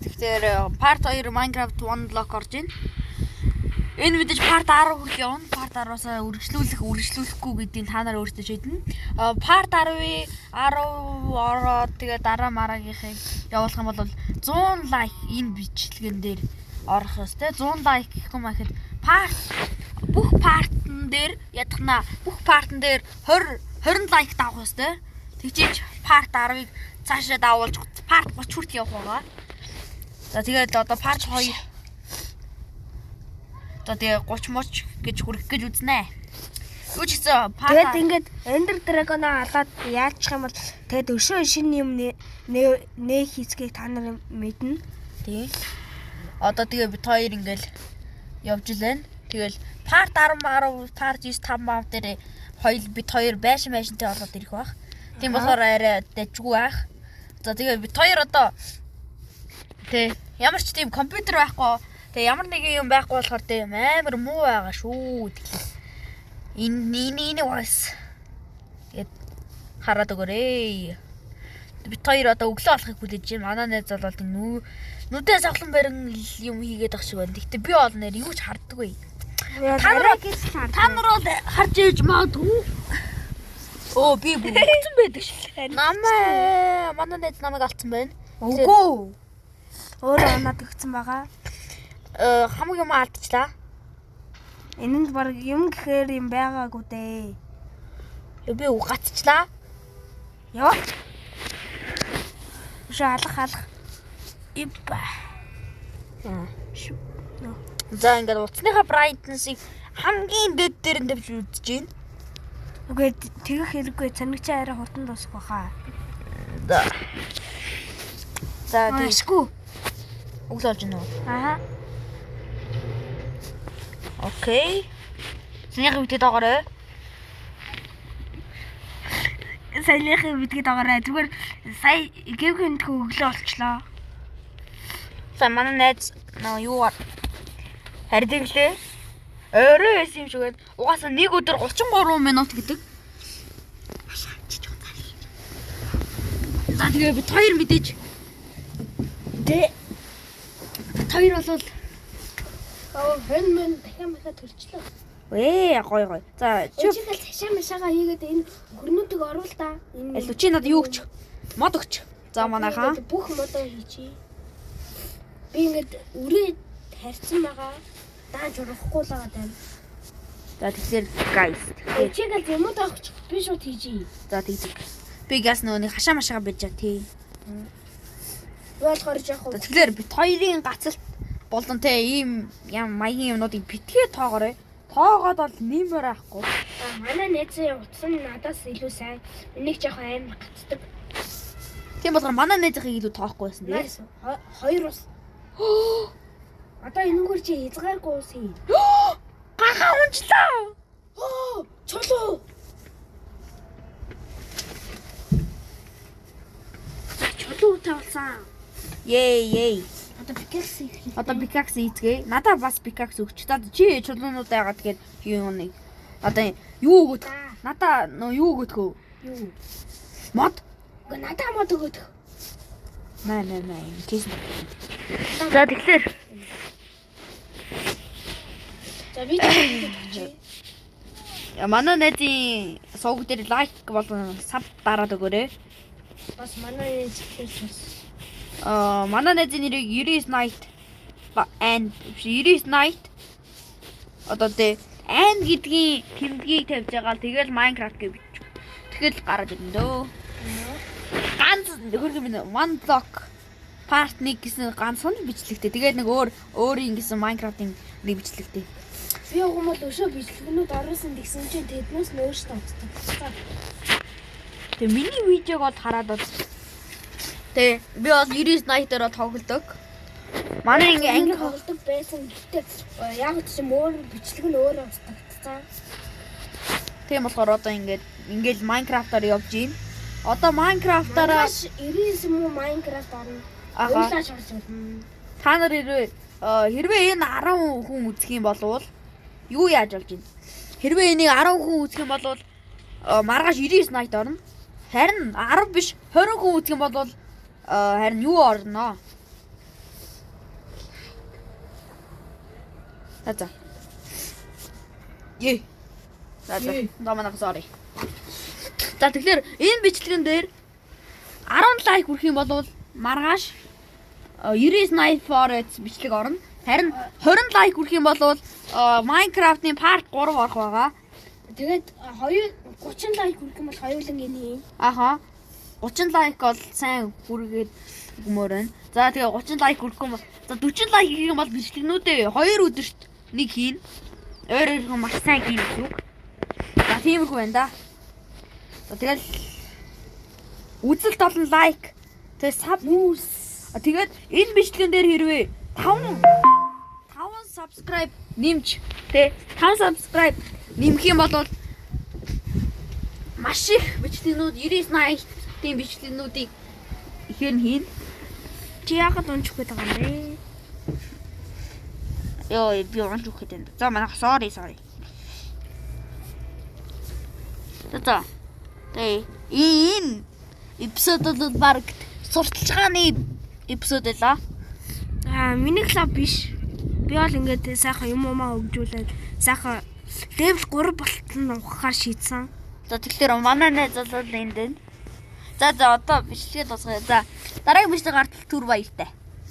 Тэгэхээр part 2 Minecraft One Block орж байна. Энэ мэдээж part 10 хүртэл явна. Part 10-аас үргэлжлүүлэхгүй гэдгийг та нар өөрсдөө шийднэ. Part 10-ыг 10 ороод тэгээ дараа мараагийнхыг явуулах юм бол 100 лайк энэ бичлэгэн дээр орох ёстой. 100 лайк гэх юм ахэд part бүх part-н дээр ядахна бүх part-н дээр 20 лайк давах ёстой. Тэгжээж part 10-ыг цаашаа давуулж part 30 хүртэл явах байгаа. За тэгээд одоо part 2. За тэгээ 30 моч гэж хүргэх гэж үзнэ. Юу ч гэсэн part Тэгээд ингээд Ender Dragon-аа алаад яачих юм бол тэгээд өшөө шинэ юм нэ хийцгийг та нар мэднэ. Тий. Одоо тэгээ бид хоёр ингээл явж илэн. Тэгэл part 10 10 part 9 5 мав дээр хоёул бид хоёр байшин байшинтай болоод ирэх бах. Тийм болохоор арай дажгүй байх. За тэгээ бид хоёр одоо тий ямар ч тийм компьютер байхгүй. Тэгээ ямар нэгэн юм байхгүй болохоор тийм амар муу байгаа шүү. Энэ бас тэгээд хараад өгөөрэй. Бид хоёр одоо өглөө болохыг хүлээж байна. Манай найз бол нүдээ савлан барин юм хийгээд ах шиг байна. Гэхдээ би бол нэр юу ч харддаггүй. Та нар бол харж ээж магадгүй. Оо би бүгдсэн байдаг шээ. Намаа манай найз намайг алдсан байна. Үгүй. Өөрөө унаад өгсөн байгаа. Хамаг юм алдчихлаа. Энэ нь баг юм гэхээр юм байгаагүй дээ. Би гацчлаа. Яа. Өшөө алах. Ипа. За ингээд утасныхаа brightness-ыг хамгийн дэд дээр нь тавьж үзэж байна. Үгүй тэгэх хэрэггүй цанигчаа арай хурдан дуусах байхаа. За тийшгүй. Өглөө болж байна уу? Аа. Окей. Саяныхын бидгийг дагаарай. Саяныхын бидгийг дагаарай. Зүгээр сая гэвхэнтхүү өглөө болчлоо. За манай найз нөө юугаар харьдаглээ. Орой байсан юм шиг байна. Угаасаа нэг өдөр 33 минут гэдэг. За тэгээ бид хоёр мэдээж. Тэ. Бид хоёр бол Хэн мэн дахиад махаа төрчлөө. Гоё гоё. За чи л цашаа машаага хийгээд энэ хөрнүүдийг оруул та. Энэ чи надад юу өгч? Мод өгч. За манайхаа бүх модоо хийчи. Би ингээд үрээ тарьсан байгаа. Дааж урахгүй л байгаа даа. За тэгэхээр guys. Чи гал юмуд авах би шууд хийжээ. За тэгдэг. Би газ нөгөө нэг хашаа машаага байж тий. Би болохоор жоох. Тэгэхээр бит хоёрын гацалт болон те ийм ям маягийн юмнуудыг битгээ тоогоорой. Тоогоод бол нэмэр авахгүй. Манай найзын утас нь надаас илүү сайн. Энийг жоох амар гацдаг. Тийм болохоор манай найзынхыг илүү тоохгүй байсан тий. Хоёр ус. Одоо энэгээр чи хязгааргүй ус хий. Гахаа унчлаа. Чулуу. Чулуу тавлсан. Ей. Одоо pickaxe хийх. Одоо pickaxe хийцгээе. Надаа бас pickaxe өгч. Та чи чулуунууд байгаад тэгээд юу нэг. Одоо юу өгöd? Надаа нөө юу өгöдөх вэ? Юу? Мод. Үгүй надаа мод өгödөх. Мэ. Чийсэн. За тэгэхээр. За би чи. Манай найзын сувг дээр лайк болон sub дараад өгөөрэй. Бас манай найз дээр бас. Манай найзын нэрийг Iris Night and Iris Night одоо тэ and гэдгийн тэмдгийг тавьж байгаа л тэгэл Minecraft гэж бичдэг. Тэгэл гараад ирнэ дөө. Ганц хөргөн минь One Block Part 1 гэсэн ганцхан бичлэгтэй. Тэгээд нэг өөрийн гэсэн Minecraft-ын нэг бичлэгтэй. Би угмал өшөө бичлэгнүүд оруулсан гэсэн чинь тэднээс нь өөрсдөө утдаг. Тэгээ миний видеог бол хараад бол Тэ би бол Iris Night-аараа тоглодог. Манай ингээ анги тоглодог байсан. Гэхдээ яг ч юм өөр бичлэг нь өөрөө устгагдсан. Тийм болохоор одоо ингээд ингээл Minecraft-аар явж гин. Одоо Minecraft-аараа 99 юм уу Minecraft орно. Уйлаа шарж болно. Та нар хэрвээ энэ 10 хүн үзэх юм болвол юу яаж болж гин? Хэрвээ энийг 10 хүн үзэх юм бол маргааш 99 Night орно. Харин 10 биш 20 хүн үзэх юм бол харин юу орно? За за. Е. За за. За манай sorry. За, тэгэхээр энэ бичлэгэн дээр 10 like хүрэх юм бол маргааш 99 Night Forest бичлэг орно. Харин 20 like хүрэх юм бол Minecraft-ын part 3 орох байгаа. Тэгээд 2 30 like хүрэх юм бол хоёулангийн хийн. Аха. 30 like бол сайн хүргээд өгмөр байна. За, тэгээ 30 like хүрэхгүй юм бол, за, 40 like хийх юм бол бичлэгнүүдээ 2 өдөрт нэг хийн. Өөр өөр маш сайн хийн гэсэн үг. За, тиймэрхүү байна да. За, тэгэл үзэлт болон like, тэгээ sub. Тэгээд энэ бичлэгэн дээр хэрвээ 5 subscribe нэмж, тэ, 5 subscribe нэмэх юм бол маш их бичлэгнүүд, 99 Night-ийн бичлэгнүүдийг ихээр нь хийн. Чи яагаад унчих гээд байгаа юм бэ? Йоо, би унж өгөх гэдэг. За, манайх, sorry, sorry. За за. Тэгээ энэ эпизод бол баг сурталчилгааны эпизод байлаа. Аа, миний клуб биш. Би бол ингээд сайхан юм умаа хөгжүүлээд сайхан level 3 болтол нь ухахаар шийдсэн. За, тэгэхээр манай найз бол энд байна. За за, одоо бичлэгээ дуусгая. За, дараагийн бичлэг гартал түр баяртай.